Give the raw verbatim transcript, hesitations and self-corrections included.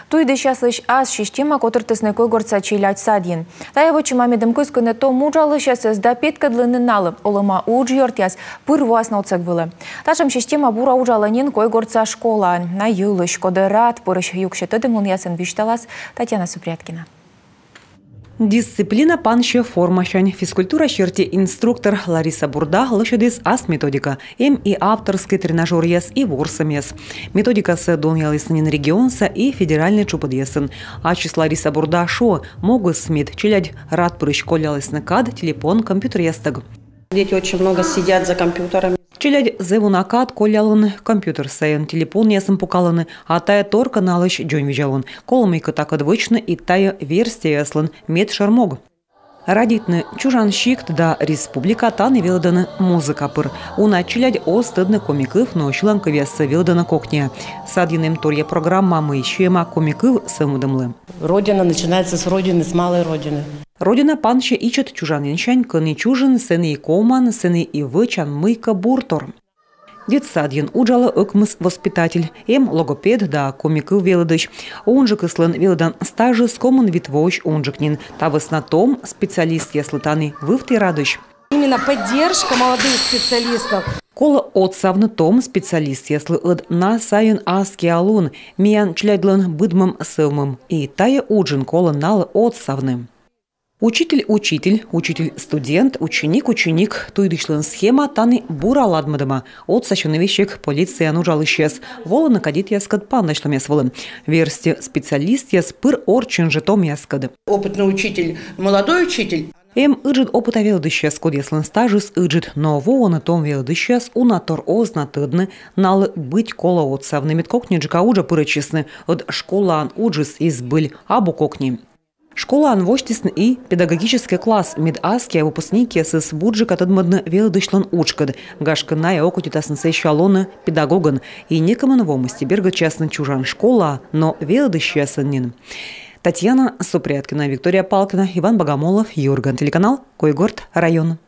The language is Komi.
Туйдысьяслысь ас система котыртісны Койгортса челядь садйын. Тайӧ вӧчӧма, медым кыскыны том уджалысьясӧс да петкӧдлыны налы олӧма уджъёртъяс пыр воасны отсӧг вылӧ. Татшӧм система бура уджалӧ нин Койгортса школаын. На йылысь, коді рад пырысь юксьӧ тӧдӧмлунъясӧн, висьталас Татьяна Супряткина. Дисциплина пансьӧ формасянь. Физкультура серти инструктор Лариса Бурда лӧсьӧдіс ас методика. Эм и авторскӧй тренажёръяс, и ворсӧмъяс. Методикасӧ донъялісны нин регионса и федеральнӧй тшупӧдъясын. Ачыс Лариса Бурда шуӧ, могыс, мед челядь рад пырысь коллялісны кад, телепон, компьютеръястӧг. Дети очень много сидят за компьютерами. Челядь зэв уна кад коллялӧны компьютер сайын, телепонъясын пукалӧны, а тайӧ торкӧ налысь дзоньвидзалун. Колӧ мыйкӧ такӧд вӧчны, и тайӧ верстьӧяслӧн медшӧр мог. Радейтны чужан сикт да республика тані велӧдӧны музыка пыр. Уна челядь оз тӧдны коми кыв, но сьыланкывъяссӧ велӧдӧны кокниа. Садйын эм торъя программа, мый сиӧма коми кыв сӧвмӧдӧмлы. Родина начинается с родины, с малой родины. Родина пансьӧ ичӧт чужан инсянь, кӧні чужин, сэні и ковман, сэні и вӧчан мыйкӧ буртор. Детсадйын уджалӧ ӧкмыс воспитатель, эм логопед да коми кыв велӧдысь. Унджыкыслӧн велӧдан стажыс комын вит воысь унджык нин. Та вӧсна том специалистъяслы тані вывті радысь. Именно поддержка молодых специалистов. Колӧ отсавны том специалистъяслы, ӧд на сайын аскиа лун. Миян челядьлӧн быдмӧм сӧвмӧм. И тайӧ уджын колӧ налы отсавны. Учитель, учитель, учитель, студент, ученик, ученик. Туйдысьлӧн схема тані бура ладмӧдӧма. Отсасьӧны весиг полицияын уджалысьяс. Волӧны кадетъяскӧд паныдасьлӧмъяс вылӧ. Верстьӧ специалистъяс пыр орччӧн жӧ томъяскӧд. Опытный учитель, молодой учитель. Эм ыджыд опыта велӧдысьяс, кодъяслӧн стажыс ыджыд, но воӧны том велӧдысьяс, уна тор оз на тӧдны, налы быть колӧ отсавны, мед кокниджыка уджӧ пырӧдчисны, ӧд школаын уджыс и збыль абу кокни. Школаын восьтісны и педагогическӧй класс, мед аскиа выпускникъясыс бурджыка тӧдмӧдны велӧдысьлӧн уджкӧд. Гашкӧ, найӧ окотитасны сэсся лоны педагогӧн, и некымын во мысти бергӧдчасны чужан школаӧ, но велӧдысьясӧн нин. Татьяна Супряткина, Виктория Палкина, Иван Богомолов, «Юрган» телеканал, Койгорт район.